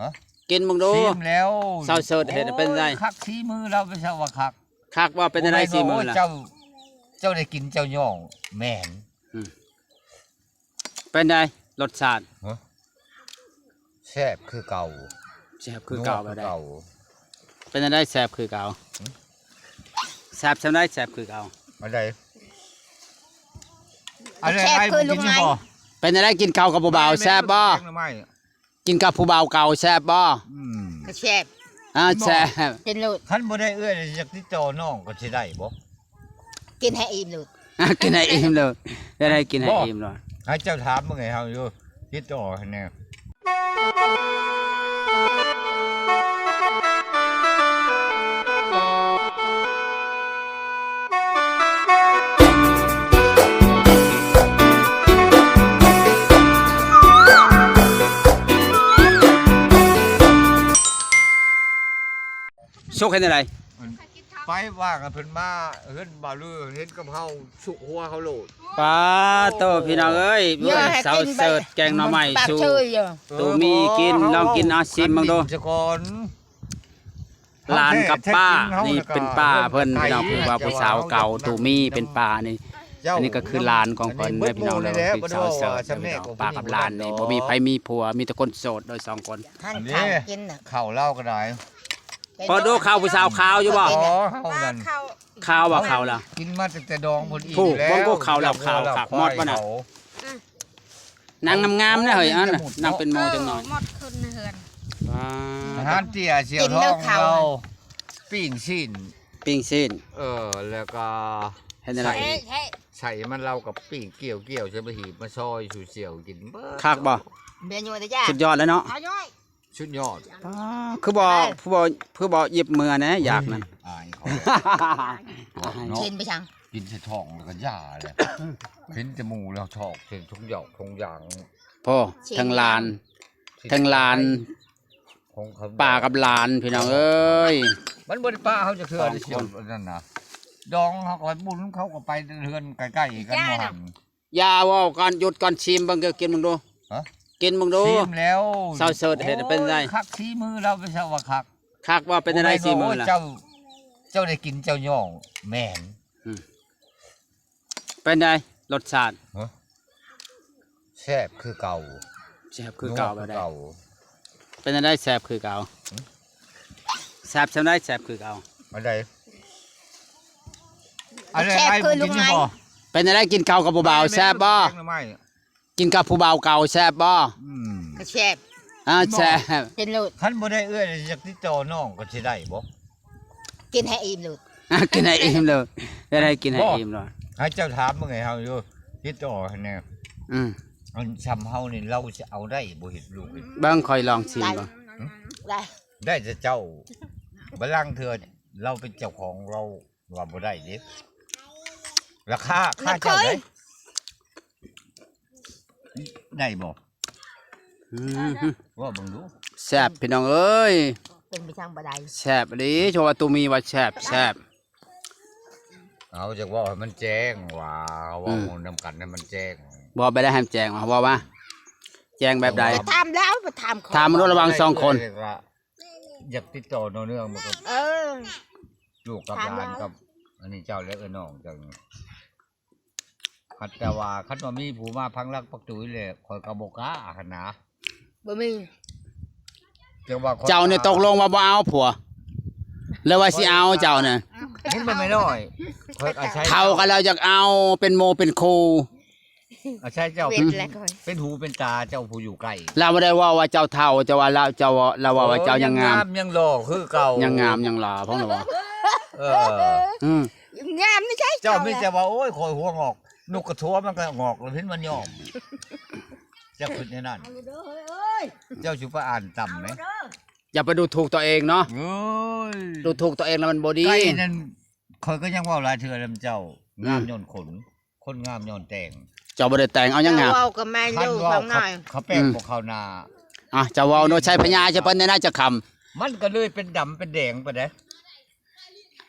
ຮະ? ກິນເບິ່ງດູ ຊີມແລ້ວ ສາວເສີດເຮັດເປັນໃດ? ໂອ້ຍ ຄັກ ສີມືລາວ ໄປຊະວ່າຄັກ. ຄັກບໍ່? ເປັນຈັ່ງໃດສີມືລະ? ເຈົ້າ ເຈົ້າໄດ້ກິນເຈົ້າຍ້ອງແມ່ນ. ອືມ ເປັນໃດລົດຊາດ? ຮະ? ແຊບຄືເກົ່າ. ແຊບຄືເກົ່າ ແບບໃດ? ເປັນຈັ່ງໃດ ແຊບຄືເກົ່າ? ຫື? ແຊບສ່ຳໃດ ແຊບຄືເກົ່າ? ອັນໃດ? ອັນໃດ ແຊບຄືລຸງໄມ້. ເປັນຈັ່ງໃດ ກິນເຂົ້າກັບຜູ້ບ່າວແຊບບໍ່? ແກງໜໍ່ໄມ້ ກິນກັບຜູ້ບ່າວເກົ່າແຊບບໍ່? ອືມ ກໍແຊບ. ອ່າ ແຊບ ກິນໂລດ. ຄັນບໍ່ໄດ້ເອື້ອຍ ຢາກຕິດຕໍ່ນ້ອງກໍຊິໄດ້ບໍ່? ກິນໃຫ້ອີ່ມໂລດ ກິນໃຫ້ອີ່ມໂລດ ຈະໄດ້ກິນໃຫ້ອີ່ມໂລດ. ໃຫ້ເຈົ້າຖາມເບິ່ງໃຫ້ເຮົາຢູ່ ຕິດຕໍ່ໃຫ້ແດ່. ສຸກເຮັດແນວໃດ? ໄປວ່າກັນ ເພິ່ນມາເຮືອນບ່າວລື ເຫັນກັບເຮົາ ສຸກຫົວເຮົາໂລດ. ປາໂຕ ພີ່ນ້ອງເອີຍ ເອີຍ ສາວເສີດແກງໜໍ່ໄມ້ສູ່ ເອີ ຕູມີກິນ ລອງກິນ ເອົາຊີມເບິ່ງດູ ຫຼານກັບປ້າ ນີ້ເປັນປ້າເພິ່ນ ພີ່ນ້ອງ ຜູ້ບ່າວຜູ້ສາວເກົ່າ ຕູມີເປັນປ້ານີ້. ອັນນີ້ກໍຄືຫຼານຂອງເພິ່ນເດ້ ພີ່ນ້ອງເດີ ເປັນສາວເສີດເດ້ ພີ່ນ້ອງ. ປ້າກັບຫຼານນີ້ບໍ່ມີໃຜມີຜົວ ມີແຕ່ຄົນໂສດໂດຍສອງຄົນ. ຫັ້ນ ເຂົ້າກິນນະ ເຂົ້າລາວກໍໄດ້. ເປີດດູ ເຂົ້າຜູ້ສາວຂາວຢູ່ບໍ່? ອໍ ເຮົານັ້ນ ຂາວບໍ່? ເຂົ້າລະ ກິນມາຕັ້ງແຕ່ດອງພຸ້ນອີກ. ຜູ້ ເບິ່ງດູ ເຂົ້າລາວຂາວຄັກໝົດບໍ່ນະ? ອືມ ນາງງາມໆນະເຮີ້ຍ ອັນນະ ນາງເປັນໂມຈັກໜ້ອຍ. ໝົດຂຶ້ນເຮືອນ ອາຫານເຕ້ຍສ່ຽວທອງເຮົາ ປີ້ງຊີ້ນ ປີ້ງຊີ້ນ. ເອີ ແລ້ວກໍເຮັດແນວໃດ? ໃສ່ມັນ ລາວກໍປີ້ງ ກ່ຽວໆ ໃສ່ມາຫີບມາຊອຍສູ່ສ່ຽວກິນເບີດ. ຄັກບໍ່? ສຸດຍອດເລີຍເນາະ. ສຸດຍອດ. ປາ ຄືບໍ່ ຄືບໍ່ ຄືບໍ່ຫຍິບເມືອແດ່ ຢາກນັ້ນ. ອາຍເຂົາເນາະ ກິນໄປຈັ່ງ ກິນໃສ່ທ້ອງແລ້ວກໍຢ່າແຫຼະ. ເຫັນແຕ່ໝູ່ແລ້ວຊອກໃສ່ຖົງຢອກຖົງຢາງ. ໂອ້ ທັງຫຼານ ທັງຫຼານ ປ້າກັບຫຼານ ພີ່ນ້ອງເອີຍ. ມັນບໍ່ໄດ້ປະເຮົາຈັກເທື່ອ ສອງຄົນນັ້ນນະ. ດອງເຮົາກໍໄປບຸນ ເຂົາກໍໄປເຮືອນໃກ້ໆກັນ ບໍ່ຫັ້ນ. ຢ່າເວົ້າກ່ອນ ຢຸດກ່ອນ ຊີມເບິ່ງ ກິນເບິ່ງດູ. ຮະ? ກິນເບິ່ງດູ. ຊີມແລ້ວ ສາວເສີດເຮັດເປັນໃດ? ໂອ້ຍ ຄັກ ສີມືລາວ ໄປຊະວ່າຄັກ. ຄັກບໍ່? ເປັນຈັ່ງໃດສີມືລະ? ເຈົ້າ ເຈົ້າໄດ້ກິນເຈົ້າຍ້ອງແມ່ນ. ອືມ ເປັນໃດລົດຊາດ? ຮະ? ແຊບຄືເກົ່າ. ແຊບຄືເກົ່າ ແບບໃດ? ເປັນຈັ່ງໃດ ແຊບຄືເກົ່າ? ຫື? ແຊບສ່ຳໃດ ແຊບຄືເກົ່າ? ອັນໃດ? ອັນໃດ? ແຊບຄືລຸງໄມ້. ເປັນຈັ່ງໃດ ກິນເຂົ້າກັບຜູ້ບ່າວແຊບບໍ່? ກິນກັບຜູ້ບ່າວເກົ່າແຊບບໍ່? ອືມ ກໍແຊບ. ອ່າ ແຊບ ກິນໂລດ. ຄັນບໍ່ໄດ້ເອື້ອຍ ຢາກຕິດຕໍ່ນ້ອງກໍຊິໄດ້ບໍ່? ກິນໃຫ້ອີ່ມໂລດ ກິນໃຫ້ອີ່ມໂລດ ຈະໄດ້ກິນໃຫ້ອີ່ມໂລດ. ໃຫ້ເຈົ້າຖາມເບິ່ງໃຫ້ເຮົາຢູ່ ຕິດຕໍ່ໃຫ້ແດ່. ອືມ ອັນຊ່ຳເຮົານີ້ ລາວຊິເອົາໄດ້ບໍ່ ເຮັດລູກເຮັດ. ເບິ່ງ ຂ້ອຍລອງຊີມເບິ່ງ. ໄດ້ ໄດ້ແຕ່ເຈົ້າ ບາງເທື່ອລາວເປັນເຈົ້າຂອງ ລາວວ່າບໍ່ໄດ້ເດ້. ລາຄາ ຄ່າເຈົ້າໄດ້ ໄດ້ບໍ່? ອືມ ເວົ້າເບິ່ງດູ. ແຊບ ພີ່ນ້ອງເອີຍ ເປັນໄປທາງບໍ່ໄດ້. ແຊບອີ່ຫຼີ ເຈົ້າວ່າຕູມີວ່າແຊບ ແຊບ. ເອົາ ຈັກເວົ້າໃຫ້ມັນແຈ້ງວ່າ ເວົ້ານຳກັນໃຫ້ມັນແຈ້ງ. ບໍ່ໄດ້ໃຫ້ມັນແຈ້ງ ເວົ້າວ່າແຈ້ງແບບໃດ? ໄປຖາມລາວ ໄປຖາມ ຖາມມະນຸດລະຫວ່າງສອງຄົນ. ຢາກຕິດຕໍ່ຕໍ່ເນື່ອງ ມັນກໍ ເອີ ລູກກັບຫຼານກັບອັນນີ້ເຈົ້າ ແລະ ເອື້ອຍນ້ອງເຈົ້າ. ຄັນແຕ່ວ່າ ຄັນວ່າມີຜູ້ມາພັງຫຼັກປັກຕູແຫຼະ ຂ້ອຍກໍບໍ່ກ້າຫັ້ນນະ. ບໍ່ມີ. ເຈົ້ານີ້ຕົກລົງວ່າບໍ່ເອົາຜົວ ແລ້ວວ່າຊິເອົາເຈົ້ານະ. ເຫັນບໍ່ແມ່ນ້ອຍ ຂ້ອຍອາໄສ ເຖົ້າກໍລາວຢາກເອົາ ເປັນໂມເປັນຄູ. ອາໄສເຈົ້າ ເປັນແລ້ວຂ້ອຍ ເປັນຫູເປັນຕາເຈົ້າ ຜູ້ຢູ່ໃກ້. ລາວບໍ່ໄດ້ເວົ້າວ່າເຈົ້າເຖົ້າ ເຈົ້າວ່າລາວ ເຈົ້າ ລາວເວົ້າວ່າເຈົ້າຍັງງາມ ຍັງຫຼໍ່ຄືເກົ່າ. ຍັງງາມ ຍັງຫຼໍ່ ເພິ່ນວ່າ. ເອີ ອືມ ງາມນີ້ໃຊ່ ເຈົ້າມີແຕ່ວ່າ ໂອ້ຍ ຂ້ອຍຫົວງອກ ນົກກະທົວມັນກໍງອກ ແລ້ວເຫັນມັນຍອມ. ເຈົ້າຄິດແນວນັ້ນ ເຈົ້າຊິໄປອ່ານຕ່ຳແມ. ຢ່າໄປດູຖູກຕົວເອງເນາະ. ໂອ້ຍ ດູຖູກຕົວເອງແລ້ວມັນບໍ່ດີ. ໄກ່ນັ້ນ ຂ້ອຍກໍຍັງເວົ້າຫຼາຍເທື່ອນຳເຈົ້າ ອືມ ງາມຍ້ອນຂົນ ຄົນງາມຍ້ອນແຕ່ງ. ເຈົ້າບໍ່ໄດ້ແຕ່ງ ເອົາຫຍັງງາມ? ເວົ້າກັບແມ່ຢູ່ຂ້າງໃນ ເຂົາແປ້ງບໍ່ເຂົ້າໜ້າ. ອ່ະ ເຈົ້າເວົ້າໂນດ ໃຊ້ພະຍາໃສ່ເພິ່ນແດ່ນະ ຈັກຄຳ. ມັນກໍເລີຍເປັນດຳເປັນແດງໄປເດ້.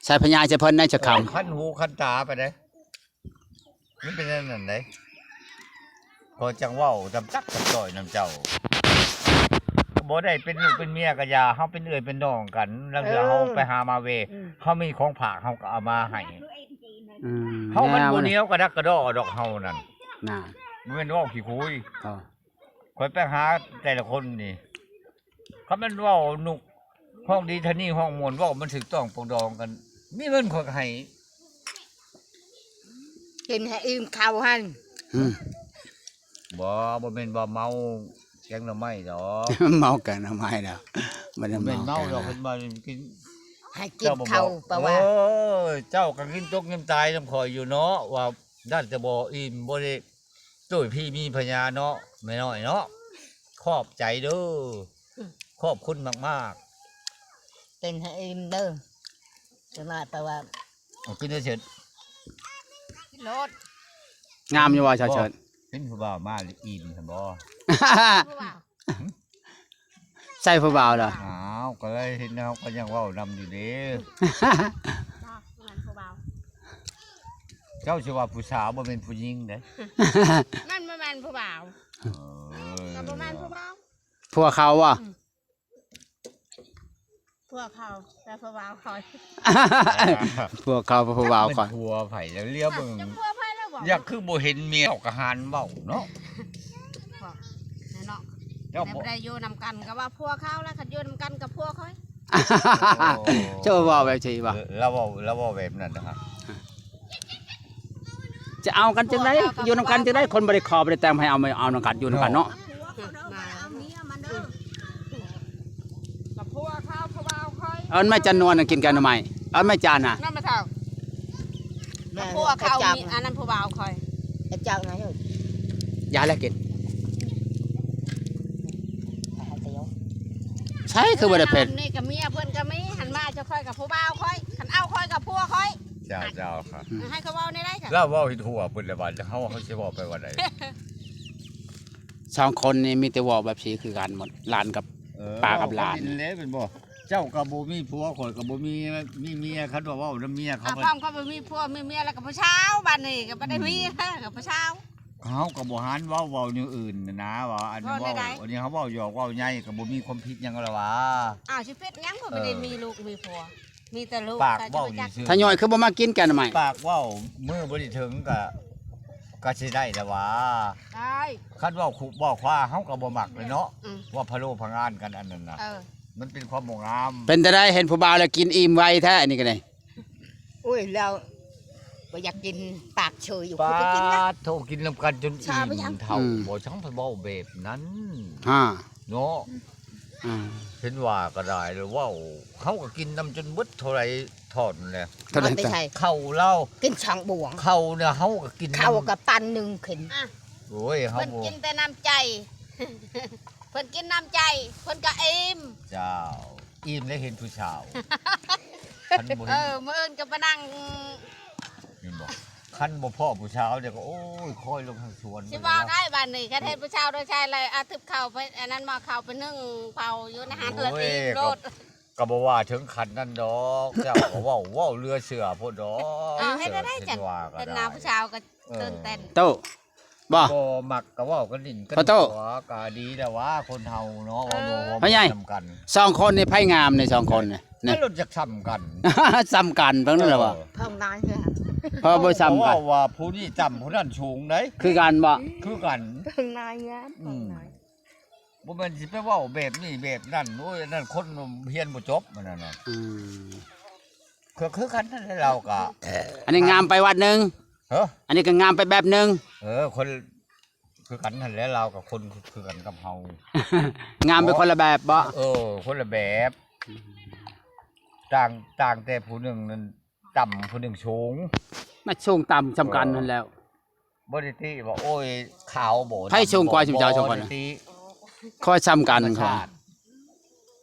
ໃຊ້ພະຍາໃສ່ເພິ່ນແດ່ ຈັກຄຳ. ຄັນຫູຄັນຕາໄປເດ້. ມັນເປັນອັນນັ້ນເດ້. ຂ້ອຍຈັ່ງເວົ້າຈຳຈັກຈຳຈ່ອຍນຳເຈົ້າ. ກໍບ ບໍ່ໄດ້ເປັນລູກເປັນເມຍກໍຢ່າ ເຮົາເປັນເອື້ອຍເປັນນ້ອງກັນ ລາງເທື່ອເຮົາໄປຫາມາເວ ເຮົາມີຂອງຝາກເຮົາກໍເອົາມາໃຫ້. ອືມ ເຮົາມັນບໍ່ໜຽວກະດັກກະດໍ້ດອກ ເຮົານັ້ນ ບໍ່ແມ່ນເວົ້າຂີ້ຄຸຍ. ຂ້ອຍໄປຫາແຕ່ລະຄົນນີ້ ຄັນແມ່ນເວົ້ານຸກຮ້ອງດີທານີຮ້ອງມ່ວນ ເວົ້າມັນຖືກຕ້ອງປອງດອງກັນ ມີເງິນຂ້ອຍກໍໃຫ້ ກິນໃຫ້ອີ່ມເຂົ້າຫັ້ນ. ອືມ ບໍ່ ບໍ່ແມ່ນວ່າເມົາແກງໜໍ່ໄມ້ດອກ ເມົາແກງໜໍ່ໄມ້ດອກ ບໍ່ໄດ້ເມົາ ບໍ່ແມ່ນເມົາດອກ ເພິ່ນວ່າກິນ ໃຫ້ກິນເຂົ້າ ເຈົ້າບໍ່ບອກ ເພາະວ່າ ເອີ ເຈົ້າກໍກິນຕົກກິນຕາຍນຳຂ້ອຍຢູ່ເນາະ ວ່ານັ້ນແຕ່ບໍ່ອີ່ມ ບໍ່ໄດ້ ໂອ້ຍ ພີ່ມີພະຍາເນາະ ແມ່ນ້ອຍເນາະ ຂອບໃຈເດີ ອືມ ຂອບຄຸນມາກໆ ກິນໃຫ້ອີ່ມເດີ ຈະມາແປວ່າ ເອົາກິນເດີເສີດ ກິນໂລດ. ງາມຢູ່ບໍ່ຊາວເສີດ? ເຫັນຜູ້ບ່າວມາແລ້ວອີ່ມຊັ້ນບໍ່? ຜູ້ບ່າວ ໃສ່ຜູ້ບ່າວລະ? ອ້າວ ກໍເລີຍເຫັນເຮົາກໍຍັງເວົ້ານຳຢູ່ເດ້. ບໍ່ ບໍ່ແມ່ນຜູ້ບ່າວ ເຈົ້າຊິວ່າຜູ້ສາວ ບໍ່ແມ່ນຜູ້ຍິງເດ້. ມັນບໍ່ແມ່ນຜູ້ບ່າວ ເອີ ກໍບໍ່ແມ່ນຜູ້ບ່າວ ຜົວເຂົາບໍ່? ອືມ ຜົວເຂົາ ແຕ່ຜູ້ບ່າວຂ້ອຍ ຜົວເຂົາ ຜູ້ບ່າວຂ້ອຍ ຜົວໃຜແລ້ວ ລຽວເບິ່ງ ຈັກຜົວໃຜແລ້ວບໍ່? ຢາກຄືບໍ່ເຫັນເມຍເຈົ້າກະຫານເວົ້າເນາະ ແມ່ນເນາະ ເຈົ້າບໍ່ໄດ້ຢູ່ນຳກັນກໍວ່າຜົວເຂົາ ແລ້ວຄັນຢູ່ນຳກັນກໍຜົວຂ້ອຍ. ໂອ້ ເຈົ້າເວົ້າແບບຊີ້ບໍ່? ລາວເວົ້າ ລາວເວົ້າແບບນັ້ນນະ ຈະເອົາກັນຈັ່ງໃດ? ຢູ່ນຳກັນຈັ່ງໃດ? ຄົນບໍ່ໄດ້ຂໍບໍ່ໄດ້ແຕ່ງ ໃຫ້ເອົາ ເອົານຳກັນ ຢູ່ນຳກັນເນາະ. ເອີ ມາ ກັບຜົວເຂົາ ຜູ້ບ່າວຂ້ອຍ ເອີ້ນແມ່ຈັນນວນກິນແກງໜໍ່ໄມ້ ເອີ້ນແມ່ຈັນນະ ນັ້ນມາເຖົ້າ ແມ່ ກັບຜົວເຂົາ ອັນນັ້ນຜູ້ບ່າວຂ້ອຍ ເຈົ້ານະ ຢ່າແລ້ວກິນ ໃຊ່ ຄືບໍ່ໄດ້ເຜັດ ນີ້ກໍເມຍເພິ່ນກໍມີ ຫັ້ນມາເຈົ້າຂ້ອຍກັບຜູ້ບ່າວຂ້ອຍ ຄັນເອົາຂ້ອຍກັບຜົວຂ້ອຍ. ເຈົ້າ ເຈົ້າ ໃຫ້ເຂົາເວົ້າແນວໃດ? ລາວເວົ້າເຮັດຫົວເພິ່ນແລ້ວ ບາດເຮົາ ເຮົາຊິເວົ້າໄປວ່າໃດ? ສອງຄົນນີ້ມີແຕ່ເວົ້າແບບຊີ້ຄືກັນໝົດ ຫຼານກັບ ເອີ ປ້າກັບຫຼານ ເວົ້າກັນນີ້ແຫຼະແມ່ນບໍ່? ເຈົ້າກໍບໍ່ມີຜົວ ຂ້ອຍກໍບໍ່ມີ ມີເມຍ ຄັນວ່າເວົ້ານຳເມຍເຂົາ ອ້າວ ເພິ່ນ ພາມເຂົາບໍ່ມີຜົວມີເມຍ ແລ້ວກໍຜູ້ສາວ ບາດນີ້ກໍບໍ່ໄດ້ມີ ອືມ ແລ້ວກໍຜູ້ສາວ. ເຮົາກໍບໍ່ຫັນເວົ້າ ເວົ້າແນວອື່ນນະ ວ່າອັນ ເວົ້າແນວໃດ ອັນນີ້ເຮົາເວົ້າຫຍອກເວົ້າໃຍ ກໍບໍ່ມີຄວາມຜິດຫຍັງລະຫວາ. ອ້າວ ຊິຜິດຫຍັງ ເພິ່ນບໍ່ໄດ້ ເອີ ມີລູກມີຜົວ ມີແຕ່ລູກ ປາກເວົ້າຊື່ໆ ທະຍອຍຄືບໍ່ມາກິນແກງໜໍ່ໄມ້? ປາກເວົ້າ ມື້ບໍ່ໄດ້ເຖິງກະ ກະຊິໄດ້ລະຫວາ. ໄດ້ ຄັນເວົ້າຄຸເວົ້າຄວາ ເຮົາກໍບໍ່ມັກເລີຍເນາະ ອືມ ວ່າພະໂລພະງານກັນອັນນັ້ນນະ ເອີ ມັນເປັນຄວາມບໍ່ງາມ. ເປັນຕາໃດ ເຫັນຜູ້ບ່າວແລ້ວກິນອີ່ມໄວແທ້ ອັນນີ້ກໍໄດ້. ໂອ້ຍ ແລ້ວບໍ່ຢາກກິນ ປາກເຊີຍຢູ່ ປາດໂທ້ ກິນນຳກັນຈົນອີ່ມເຖົ້າ ອືມ ບໍ່ຊ່າງໄປເວົ້າແບບນັ້ນ ຮະ ເນາະ ອືມ ເຫັນວ່າກໍໄດ້ ແລ້ວເວົ້າ ເຮົາກໍກິນນຳຈົນເບິດເທົ່າໃດ ຖອນແຫຼະ ເຂົ້າລາວກິນສອງບ່ວງ ເຂົ້ານະ ເຮົາກໍກິນ ເຂົ້າກໍປັນໜຶ່ງຂຶ້ນ ໂອ້ຍ ເຮົາ ເພິ່ນກິນແຕ່ນ້ຳໃຈ ເພິ່ນກິນນ້ຳໃຈ ເພິ່ນກໍອີ່ມ. ເຈົ້າ ອີ່ມແລ້ວເຫັນຜູ້ສາວ ຄັນບໍ່ເຫັນ ເອີ ມື້ອື່ນກໍໄປນັ່ງ ເຫັນບໍ່ ຄັນບໍ່ພໍ້ຜູ້ສາວເດ ກໍ ໂອ້ຍ ຄອຍລົງທາງສວນ ຊິເວົ້າໄດ້ບາດນີ້ ຄັນເຫັນຜູ້ສາວໂດຍໃຊ້ແລ້ວ ອາ ຖືບເຂົ້າໄປ ອັນນັ້ນ ໝໍ້ເຂົ້າໄປໜຶ້ງເຜົາຢູ່ໃນຫັ້ນ ໂອ້ຍ ລະອີ່ມໂລດ ກໍ ກໍບໍ່ວ່າເຖິງຂັ້ນນັ້ນດອກ ເຈົ້າກໍເວົ້າ ເວົ້າເຫຼືອເຊື່ອໂພດດອກ. ອ້າວ ເຮັດແນວໃດຈັ່ງ ເປັນໜ້າຜູ້ສາວກໍຕື່ນເຕັ້ນ ໂຕ ບໍ່ ບໍ່ມັກກໍເວົ້າກັນຫຼິ້ນກັນຫົວກໍດີແລ້ວຫວາ ຄົນເຮົາເນາະ ເວົ້ານຳກັນ ສອງຄົນນີ້ໃຜງາມໃນສອງຄົນນີ້ ມັນລົດຈັກສ່ຳກັນ ສ່ຳກັນເບິ່ງນັ້ນລະບໍ່ ເອີ ເພິ່ນນາຍ ເພິ່ນບໍ່ສ່ຳກັນ ເວົ້າວ່າຜູ້ນີ້ຕ່ຳຜູ້ນັ້ນສູງໃດ ຄືກັນບໍ່ ຄືກັນ ເພິ່ນນາຍງາມ ອືມ ບໍ່ແມ່ນຊິໄປເວົ້າແບບນີ້ແບບນັ້ນ ໂອ້ຍ ອັນນັ້ນຄົນຮຽນບໍ່ຈົບ ອັນນັ້ນນະ ອືມ ຄື ຄືກັນນັ້ນແຫຼະ ລາວກໍ ອັນນີ້ງາມໄປວັດໜຶ່ງ ເອີ ອັນນີ້ກໍງາມໄປແບບໜຶ່ງ ເອີ ຄົນ ຄືກັນຫັ້ນແຫຼະ ລາວກັບຄົນຄືກັນກັບເຮົາ ງາມໄປຄົນລະແບບບໍ່? ເອີ ຄົນລະແບບ ຕ່າງ ຕ່າງແຕ່ຜູ້ໜຶ່ງນັ້ນຕ່ຳ ຜູ້ໜຶ່ງສູງ ມັນສູງຕ່ຳສ່ຳກັນຫັ້ນແຫຼ້ວ ບໍ່ໄດ້ຕິວ່າ ໂອ້ຍ ຂາວບໍ່ ໃຜສູງກວ່າຊຸມເຈົ້າສອງຄົນ? ຂ້ອຍສ່ຳກັນ ຂ້ອຍ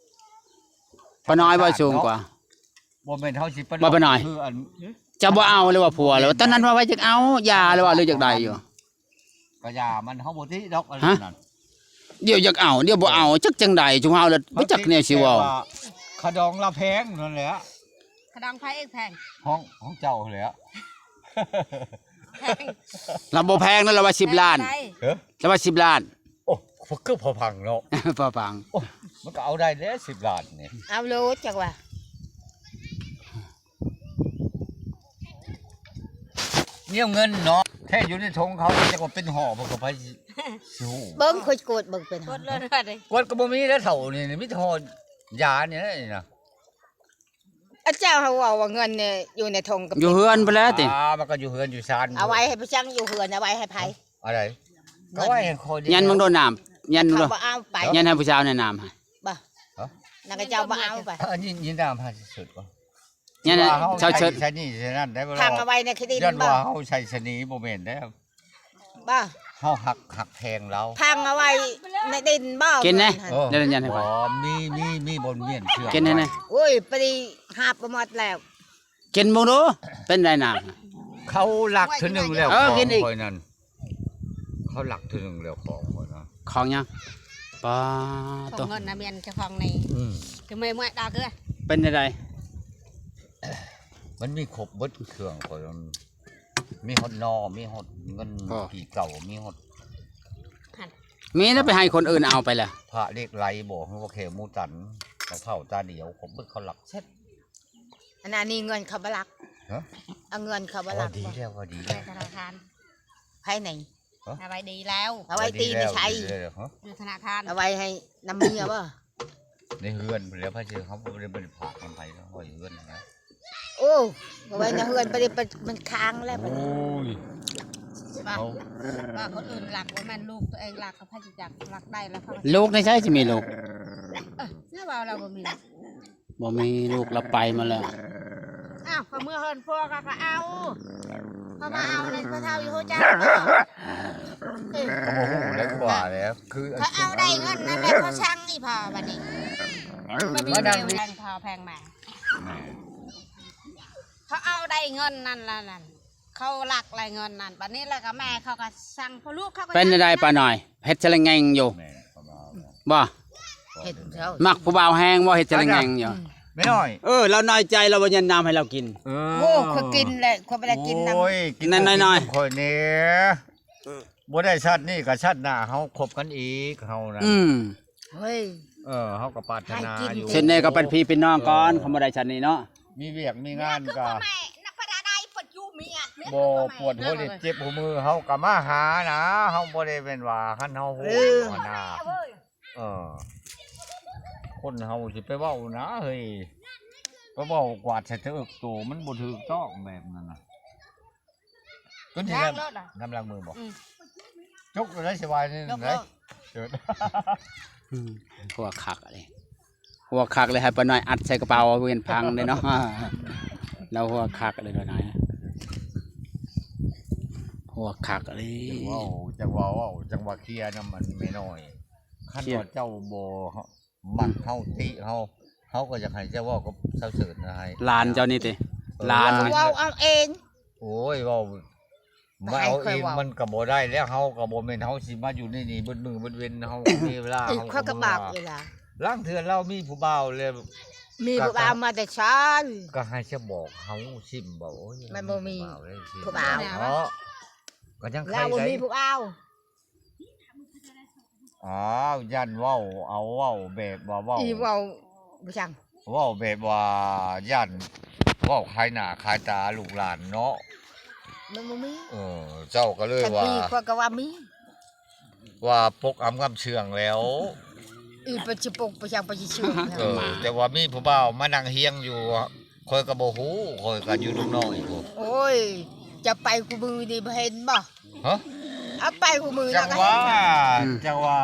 ປ້ານ້ອຍບໍ່ສູງກວ່າ? ບໍ່ແມ່ນເຮົາຊິໄປ ບໍ່ ປ້ານ້ອຍ ຄືອັນ ເຈົ້າບໍ່ເອົາຫຼືວ່າຜົວ ຫຼືວ່າຕອນນັ້ນວ່າ ວ່າຢາກເອົາ ຢ່າ ຫຼືວ່າ ຫຼືຢາກໄດ້ຢູ່ ກະຢ່າມັນ ເຮົາບໍ່ຕິດອກອັນນັ້ນ ດຽວຢາກເອົາ ດຽວບໍ່ເອົາ ຈັກຈັ່ງໃດ ຊຸມເຮົາລະບໍ່ຈັກແນວຊິເວົ້າ ຂະດອງລາວແພງນັ້ນແຫຼະ ຂະດອງໃຜແພງ ຂອງ ຂອງເຈົ້າຫັ້ນແຫຼະ ລາວບໍ່ແພງນັ້ນ ລາວວ່າສິບລ້ານ ລາວວ່າສິບລ້ານ ໂອ້ ຄືພໍພັງເນາະ ພໍພັງ ໂອ້ ມັນກໍເອົາໄດ້ແຫຼະສິບລ້ານນີ້ ເອົາໂລດຈັກວ່າ ແນວເງິນເນາະ ແທ້ຢູ່ໃນຖົງເຂົາ ຈັກວ່າເປັນຫໍ່ ເພິ່ນກໍໄປຊິຮູ້ ເບິ່ງ ຂ້ອຍກວດເບິ່ງເປັນຫໍ່ ກວດໂລດ ກວດກໍບໍ່ມີແລ້ວເຖົ້ານີ້ ມີແຕ່ຫໍ່ຢານີ້ນະ. ອາ ເຈົ້າເຮົາເວົ້າວ່າເງິນນີ້ຢູ່ໃນຖົງກໍ ຢູ່ເຮືອນພຸ້ນແຫຼະຕິ ອ່າ ມັນກໍຢູ່ເຮືອນຢູ່ຊານ ເອົາໄວ້ໃຫ້ຜູ້ຊ່າງຢູ່ເຮືອນ ເອົາໄວ້ໃຫ້ໃຜ ອາ ໃດ ເງິນ ກໍໄວ້ໃຫ້ຂ້ອຍ ຍັນເບິ່ງໂດນນ້ຳ ຍັນເບິ່ງ ເຂົາບໍ່ເອົາໄປ ຍັນໃຫ້ຜູ້ສາວແນະນຳໃຫ້ ບໍ່ ຮະ ນາງກະເຈົ້າບໍ່ເອົາໄປ ອັນນີ້ຍິນນາມໃຫ້ສຸດ ຍັນໃຫ້ເຈົ້າເຊີດ ໃສ່ນີ້ໃສ່ນັ້ນໄດ້ບໍ່ ພັງເອົາໄວ້ໃນທີ່ດິນ ຢ້ານວ່າ ບໍ່ ເຮົາໃສ່ສະໜີບໍ່ແມ່ນເດ້ ບໍ່ ເຮົາຮັກ ຮັກແພງລາວ ພັງເອົາໄວ້ໃນດິນບໍ່ ກິນແດ່ ເອີ ແລ້ວຍັນໃຫ້ຂ້ອຍ ມີ ມີ ມີບ່ອນມ້ຽນເຊື່ອ ກິນແດ່ ໂອ້ຍ ປະດີຫາບບໍ່ໝົດແລ້ວ ກິນເບິ່ງດູ ເປັນໃດນາ ເຂົາລັກເທື່ອໜຶ່ງແລ້ວ ເອີ ກິນອີກ ຂອງຂ້ອຍນັ້ນ ເຂົາລັກເທື່ອໜຶ່ງແລ້ວຂອງຂ້ອຍນະ ຂອງຫຍັງ ປາ ຂອງໂຕ ເງິນນະ ແມ່ນເຈົ້າຂອງນີ້ ອືມ ຄືແມ່ນມວຍດາວຄື ເປັນໃດ ມັນມີຄົບເບິດເຄື່ອງຂ້ອຍ ມີຮອດໜໍ່ ມີຮອດເງິນ ອໍ ກີ່ເກົ່າ ມີຮອດ ມີແລ້ວໄປໃຫ້ຄົນອື່ນເອົາໄປລະ ພະເຫຼັກໄຫຼບໍ ຫຼືວ່າແຂ້ວໝູຕັນ ເຖົ້າຕາດຽວ ຄົບເບິດ ເຂົາລັກເສັດ ອັນນັ້ນນີ້ເງິນເຂົາບໍ່ລັກ ຮະ ເອົາເງິນເຂົາບໍ່ລັກ ເອົາດີແລ້ວ ເອົາດີແລ້ວ ໃນທະນາຄານ ໃຜໃນ ຮະ ເອົາໄວ້ດີແລ້ວ ເອົາໄວ້ຕີນໃສ່ ເອົາໄວ້ດີແລ້ວ ຮະ ຢູ່ທະນາຄານ ເອົາໄວ້ໃຫ້ນຳເມຍບໍ່ ໃນເຮືອນພຸ້ນແຫຼະ ໃຜຊິ ເຮົາບໍ່ໄດ້ ບໍ່ໄດ້ຝາກນຳໃຜເນາະ ເອົາໄວ້ເຮືອນນະ ໂອ້ ເອົາໄວ້ໃນເຮືອນ ບໍ່ໄດ້ໄປ ມັນຄ້າງແລ້ວ ໂອ້ຍ ວ່າ ເອົາ ວ່າຄົນອື່ນລັກ ບໍ່ແມ່ນລູກຕົວເອງລັກ ກໍໃຜຊິຈັກ ລັກໄດ້ແລ້ວ ລູກໃນໃສຊິມີລູກ ເອີ ແລ້ວວ່າລາວບໍ່ມີ ບໍ່ມີລູກລະໄປໝົດແລ້ວ ອ້າວ ເຂົາເມືອເຮືອນຜົວເຂົາກໍເອົາ ເຂົາມາເອົາໃນພໍ່ເຖົ້າຢູ່ຮູ້ຈັກບໍ່ ເອີ ກໍບໍ່ຮູ້ແລ້ວ ຄືວ່າແລ້ວ ຄື ເຂົາເອົາໄດ້ເງິນນັ້ນແລ້ວ ເຂົາສັ່ງອີ່ພໍ່ບັດນີ້ ມານັ່ງ ແພງພໍ່ແພງແມ່ ແມ່ ເຂົາເອົາໄດ້ເງິນນັ້ນລະນັ້ນ ເຂົາລັກໄດ້ເງິນນັ້ນ ບັດນີ້ລະກະແມ່ເຂົາກະສັ່ງ ພໍ່ລູກເຂົາກະ ເປັນຈັ່ງໃດປ້ານ້ອຍ ເຮັດສະລະແງງຢູ່ ແມ່ນ ບໍ່ ເຮັດ ມັກຜູ້ບ່າວແຮງບໍ່ ເຮັດສະລະແງງຢູ່ ອືມ ແມ່ນ້ອຍ ເອີ ລາວນ້ອຍໃຈ ລາວບໍ່ຍານນ້ຳໃຫ້ລາວກິນ ເອີ ໂອ້ ຂ້ອຍກິນແຫຼະ ຂ້ອຍບໍ່ໄດ້ກິນນຳ ໂອ້ຍ ກິນ ນັ້ນນ້ອຍໆ ຂ້ອຍແດ່ ບໍ່ໄດ້ຊາດນີ້ກໍຊາດໜ້າເຮົາຄົບກັນອີກ ເຮົານະ ອືມ ເຮີ້ຍ ເອີ ເຮົາກໍປາດຖະໜາຢູ່ ໃຫ້ກິນ ເຊັ່ນໃດກໍເປັນພີ່ເປັນນ້ອງກ່ອນ ເອີ ຄັນບໍ່ໄດ້ຊາດນີ້ເນາະ ມີວຽກມີງານກໍ ແມ່ຄືພໍ່ແມ່ ນັກປະດາໄດ້ເພິ່ນຢູ່ເມຍ ແມ່ ບໍ່ ປວດຫົວເລັບເຈັບຫົວມື ເຮົາກໍມາຫານະ ເຮົາບໍ່ໄດ້ແມ່ນວ່າ ຄັນເຮົາຮູ້ ເອີ ຫັ້ນນະ ເອີ ຄົນເຮົາຊິໄປເວົ້ານະເຮີ້ຍ ໄປເວົ້າກວາດໃສ່ຕະເອິກໂຕ ມັນບໍ່ຖືກຕ້ອງແບບນັ້ນນະ ຕົວນີ້ ລ້າງລົດລະ ນ້ຳລ້າງມືບໍ່ ອືມ ຈົກໄດ້ສະບາຍນີ້ ຈົກ ໄດ້ ເອີ ອືມ ຫົວຄັກເລີຍ ຫົວຄັກເລີຍ ໃຫ້ປ້ານ້ອຍອັດໃສ່ກະເປົາ ເວນພັງເດ້ເນາະ ລາວຫົວຄັກເລີຍປ້ານ້ອຍ ຫົວຄັກເລີຍ ຈັ່ງວ່າເວົ້າ ຈັ່ງວ່າເວົ້າ ຈັ່ງວ່າເຄຍນຳມັນແມ່ນ້ອຍ ຄັນວ່າເຈົ້າບໍ່ ມັກເຮົາ ຕິເຮົາ ເຮົາກໍຢາກໃຫ້ເຈົ້າເວົ້າກັບສາວເສີນນະ ໃຫ້ຫຼານເຈົ້ານີ້ຕິ ເອີ ຫຼານ ເວົ້າເອົາເອງ ໂອ້ຍ ເວົ້າ ມາເອົາເອງມັນກໍບໍ່ໄດ້ແລ້ວ ເຮົາກໍບໍ່ແມ່ນເຮົາຊິມາຢູ່ໃນນີ້ເບິດມື້ເບິດເວັນ ເຮົາມີເວລາ ເຮົາກໍບອກຢູ່ລະ ລາງເທື່ອລາວມີຜູ້ບ່າວແລ້ວ ມີຜູ້ບ່າວມາແຕ່ໃສ ກໍໃຫ້ຊະບອກເຮົາຊິບໍ່ ໂອ້ຍ ມັນບໍ່ມີຜູ້ບ່າວ ເນາະ ກໍຍັງໄຄ ລາວບໍ່ມີຜູ້ບ່າວ ອ້າວ ຢ້ານເວົ້າ ເອົາເວົ້າແບບວ່າເວົ້າ ອີເວົ້າບໍ່ຈັ່ງ ເວົ້າແບບວ່າຢ້ານເວົ້າຂາຍໜ້າຂາຍຕາລູກຫຼານເນາະ ມັນບໍ່ມີ ເອີ ເຈົ້າກໍເລີຍວ່າ ມີ ຂ້ອຍກໍວ່າມີ ວ່າປົກອຳງຳເຊື່ອງແລ້ວ ອີ ໄປຊິປົກໄປຈັ່ງໄປຊິເຊື່ອງ ເອີ ແຕ່ວ່າມີຜູ້ບ່າວມານັ່ງຮຽງຢູ່ ຂ້ອຍກໍບໍ່ຮູ້ ຂ້ອຍກໍຢູ່ນຳນ້ອງອີກ ໂອ້ຍ ຈະໄປຄູ່ມື້ນີ້ບໍ່ເຫັນບໍ່ ຮະ ເອົາໄປຄູ່ມື້ ຈັ່ງວ່າ ອືມ ຈັ່ງວ່າ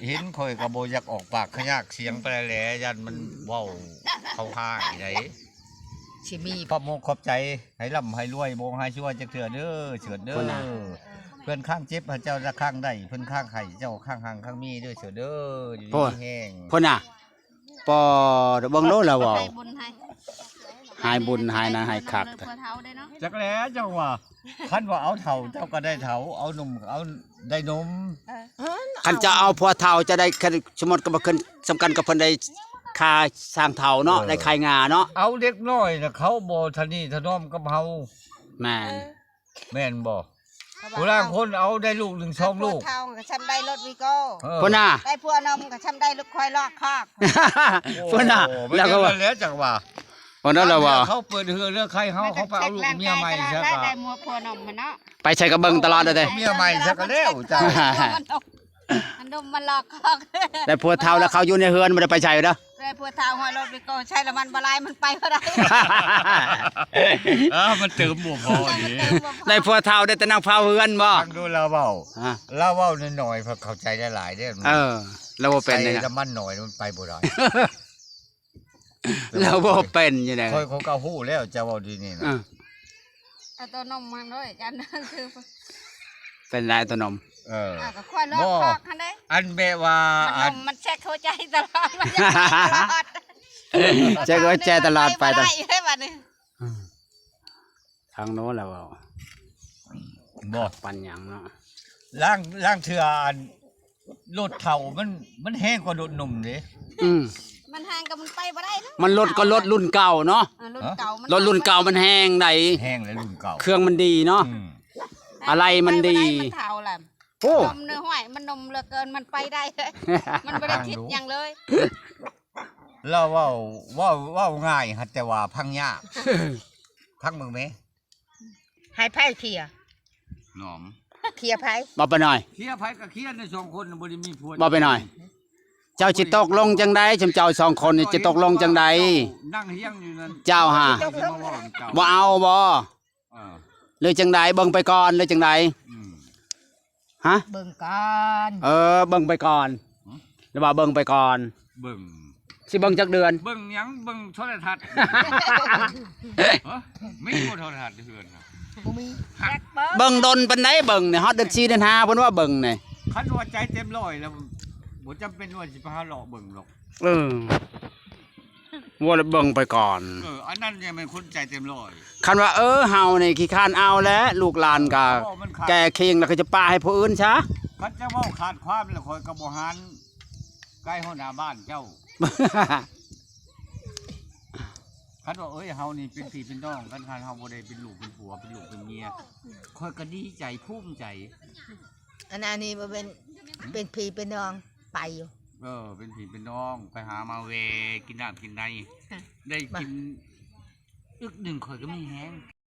ເຫັນ ຂ້ອຍກໍບໍ່ຢາກອອກປາກຂະຍາກສຽງປານໃດແຫຼະ ຢ້ານມັນເວົ້າເຂົ້າຫາອີກໃດ ຊິມີ ຂອບມຸກຂອບໃຈ ໃຫ້ລ່ຳໃຫ້ລວຍ ບໍ່ໃຫ້ຊົ່ວຈັກເທື່ອເດີ ເສີດເດີ ເພື່ອນຂ້າງເຈັບໃຫ້ເຈົ້າຈະຂ້າງໄດ້ ເພື່ອນຂ້າງໄຂ້ເຈົ້າຂ້າງຮັ່ງຂ້າງມີເດີ ເສີດເດີ ຢູ່ດີມີແຮງ ພຸ້ນນະ ປໍ ເບິ່ງໂລດລາວເວົ້າ ໄດ້ບຸນໃຫ້ ໃຫ້ບຸນໃຫ້ນະ ໃຫ້ຄັກ ເລີຍພໍ່ເຖົ້າເດ້ເນາະ ຈັກແຫຼະ ຈັ່ງວ່າ ຄັນວ່າເອົາເຖົ້າ ເຈົ້າກໍໄດ້ເຖົ້າ ເອົາໜຸ່ມ ເອົາໄດ້ໜຸ່ມ ເອີ ຄັນເຈົ້າເອົາຜົວເຖົ້າ ເຈົ້າໄດ້ ຄັນສົມມຸດກໍບໍ່ຂຶ້ນ ສຳຄັນກັບເພິ່ນໄດ້ຄ່າສ້າງເຖົ້າເນາະ ເອີ ໄດ້ຂາຍງາເນາະ ເອົາເດັກນ້ອຍນະ ເຂົາບໍ່ທະນີທະນອມກັບເຮົາ ແມ່ນ ເອີ ແມ່ນບໍ່? ຜູ້ລາງຄົນເອົາໄດ້ລູກໜຶ່ງສອງລູກ ເອົາຜົວເຖົ້າກໍຊ່ຳໄດ້ລົດວີໂກ້ ເອີ ພຸ້ນນະ ໄດ້ຜົວໜຸ່ມກໍຊ່ຳໄດ້ລູກຄວາຍລອກຄອກ ພຸ້ນນະ ໂອ້ ແລ້ວກໍວ່າ ແລ້ວຈັ່ງວ່າ ເພິ່ນນັ້ນລະວ່າ ເຂົາເປີດເຮືອນເຮືອໄຄເຮົາ ເຂົາໄປເອົາລູກເມຍໃໝ່ຊະກໍ ໄດ້ຜົວໜຸ່ມຫັ້ນເນາະ ໄປໃສກໍເບິ່ງຕະຫຼອດເດ້ ເມຍໃໝ່ຊະກໍແລ້ວເຈົ້າ ມັນດົມມັນລອກຄອກ ໄດ້ຜົວເຖົ້າແລ້ວເຂົາຢູ່ໃນເຮືອນບໍ່ໄດ້ໄປໃສເດີ ໄດ້ຜົວເຖົ້າຮອຍລົດວິໂກໃຊ້ລະມັນບໍ່ຫຼາຍ ມັນໄປບໍ່ໄດ້ ເອີ ມັນເຕີມບໍ່ພໍນີ້ ໄດ້ຜົວເຖົ້າໄດ້ແຕ່ນັ່ງເຝົ້າເຮືອນບໍ່ ຟັງດູລາວເວົ້າ ຮະ ລາວເວົ້າໜ້ອຍໆ ເຂົ້າໃຈຫຼາຍໆເດີ້ ເອີ ລາວບໍ່ເປັນໃຊ້ລະມັນໜ້ອຍ ມັນໄປບໍ່ໄດ້ ລາວບໍ່ເປັນຢູ່ໃດ ຂ້ອຍ ຂ້ອຍກໍຮູ້ແລ້ວ ເຈົ້າເວົ້າດີນີ້ນະ ເອີ ເອົາໂຕນົມມາເລີຍ ອັນນັ້ນຄື ເປັນໄດໂຕນົມ ເອີ ອ່າ ກໍຄວາຍລອກຄອກຫັ້ນເດ້ ອັນແບບວ່າ ມັນນົມ ອັນ ມັນເຊັກຫົວໃຈຕະຫຼອດ ມັນຢາກໄປຕະຫຼອດ ເຊັກຫົວໃຈຕະຫຼອດໄປ ໄປບໍ່ໄດ້ເດ້ບັດນີ້ ອືມ ທາງໂນ້ນລະເວົ້າ ບໍ່ ປັນຫຍັງເນາະ ລາງ ລາງເທື່ອອັນ ລົດເຖົ້າມັນ ມັນແຮງກວ່າລົດໜຸ່ມເດ້ ອືມ ມັນແຮງກໍມັນໄປບໍ່ໄດ້ເນາະ ມັນລົດກໍລົດລຸ້ນເກົ່າເນາະ ອ່າ ລຸ້ນເກົ່າມັນ ລົດລຸ້ນເກົ່າມັນແຮງໃດ ແຮງແຫຼະລຸ້ນເກົ່າ ເຄື່ອງມັນດີເນາະ ອືມ ອາໄລມັນດີ ໄປບໍ່ໄດ້ ມັນເຖົ້າລະ ໂອ້ ນົມເນີຫ້ວຍ ມັນນົມເຫຼືອເກີນ ມັນໄປໄດ້ ມັນບໍ່ໄດ້ຄິດຫຍັງເລີຍ ລາວເວົ້າ ເວົ້າ ເວົ້າງ່າຍ ແຕ່ວ່າຟັງຍາກ ຟັງເບິ່ງແມ ໃຫ້ໃຜເຄຍ ນ້ອງ ເຄຍໃຜ ບໍ່ໄປໜ້ອຍ ເຄຍໃຜກໍເຄຍໃນສອງຄົນ ບໍ່ໄດ້ມີຜົວ ບໍ່ໄປໜ້ອຍ ເຈົ້າຊິຕົກລົງຈັ່ງໃດ ຊຸມເຈົ້າສອງຄົນນີ້ຊິຕົກລົງຈັ່ງໃດ ນັ່ງຮຽງຢູ່ນັ້ນ ເຈົ້າຫາ ເຈົ້າຊິມາເວົ້ານຳເຈົ້າ ບໍ່ເອົາບໍ່ ເອີ ຫຼືຈັ່ງໃດ ເບິ່ງໄປກ່ອນ ຫຼືຈັ່ງໃດ ອືມ ຮະ ເບິ່ງກ່ອນ ເອີ ເບິ່ງໄປກ່ອນ ຫື ຫຼືວ່າເບິ່ງໄປກ່ອນ ເບິ່ງ ຊິເບິ່ງຈັກເດືອນ ເບິ່ງຫຍັງ ເບິ່ງໂທລະທັດ ຮະ ມີບໍ່ໂທລະທັດຢູ່ເຮືອນນະ ບໍ່ມີ ເບິ່ງດົນປານໃດເບິ່ງນີ້ ຮອດເດືອນສີ່ເດືອນຫ້າເພິ່ນວ່າເບິ່ງນີ້ ຄັນວ່າໃຈເຕັມຮ້ອຍແລ້ວ ບໍ່ຈຳເປັນວ່າຊິໄປຫາເລາະເບິ່ງດອກ ເອີ ວ່າແລ້ວເບິ່ງໄປກ່ອນ ເອີ ອັນນັ້ນຍັງແມ່ນຄົນໃຈເຕັມຮ້ອຍ ຄັນວ່າ ເອີ ເຮົານີ້ຂີ້ຄ້ານເອົາແຫຼະ ລູກຫຼານກໍ ເວົ້າມັນຂາດ ແກ່ເຄັ່ງແລ້ວກໍຈະປະໃຫ້ຜູ້ອື່ນຊະ ຄັນຈະເວົ້າຂາດຄວາມແລ້ວ ຂ້ອຍກໍບໍ່ຫານໃກ້ຫົວໜ້າບ້ານເຈົ້າ ຄັນວ່າ ເອີຍ ເຮົານີ້ເປັນພີ່ເປັນນ້ອງກັນ ຄັນເຮົາບໍ່ໄດ້ເປັນລູກເປັນຜົວ ເປັນລູກເປັນເມຍ ຂ້ອຍກໍດີໃຈ ພູມໃຈ ອັນ ອັນນີ້ບໍ່ແມ່ນເປັນພີ່ເປັນນ້ອງ ໄປຢູ່ ເອີ ເປັນພີ່ເປັນນ້ອງ ໄປຫາມາແວ່ກິນນ້ຳກິນໃນ ໄດ້ກິນອຶກໜຶ່ງ ຂ້ອຍກໍມີແຮງ